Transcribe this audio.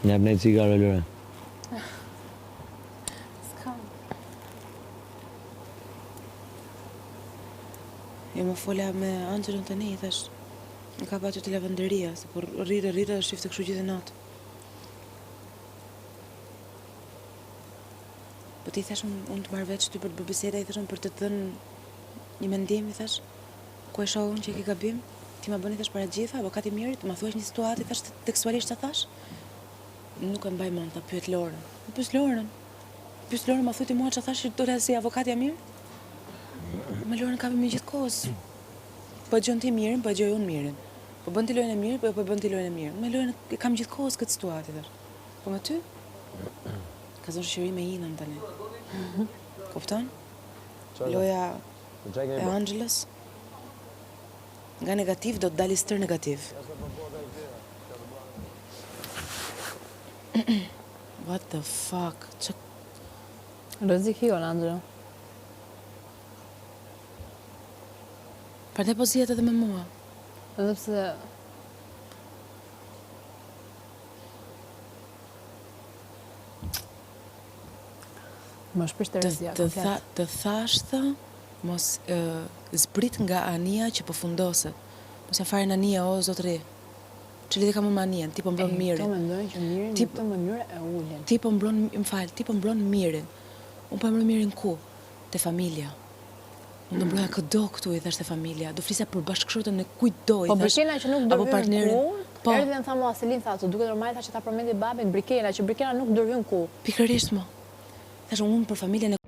Më jep një cigare Lore. S'kam. Jo më fola me Anxhelon tani, i thash, më ka aty te lavanderia, se po rrite, rrite, dhe shifte kështu gjithë natë. Po ti i thash, unë unë të marr veç ty për të bërë biseda, i thash unë për të të dhënë një mendim, i thash, ku e shoh unë që e ke gabim, ti ma bën i thash para gjitha, avokat i Mirit, ma thuash një situatë, i thash tekstualisht ça thash? Nuk e mbaj mend, tha pyet Lorën. Po pyes Lorën. Pyes Lorën, ma thuaj ti mua ça thash që dola si avokatja e Mirit? Me Lorën kapemi gjithë kohës. Po e dëgjon ti Mirin, po e dëgjoj unë Mirin. Po bën ti lojën e Mirit, po po e bën ti lojën e Mirit. Me Lorën e kam gjithë kohës këtë situatë, i thash. Po me ty? Ka zënë shoqëri me Inën tani. Kupton? Loja e Anxhelës. Nga negativ do të dali stër negativ. What the fuck? Që... Rrezik hi on Anxhelo. Prandaj po zihet edhe me mua. Edhe pse Më është prishë terezia, komplet. Të, tha, të thash tha, mos e, zbrit nga anija që po fundoset. Mos jam fare në anije, o zotëri. Ç'lidhje kam unë me anijen, ti po mbron Mirin. Këto mendojnë që Mirin në këtë mënyrë e ulin. Ti po mbron, më fal, ti po mbron Mirin. Unë po e mbroj Mirin ku? Te familja. Unë do mbroja këdo këtu, i thash te familja. Do flisja për bashkëshorten e kujtdo, i po, thash. Po Brikena që nuk ndërhyn ku, po. erdhi dhe më tha mua Selin tha, të duket normal tha që ta përmendi babin Brikena, që Brikena nuk ndërhyn ku. Pikërisht mo. Thash unë për familjen e.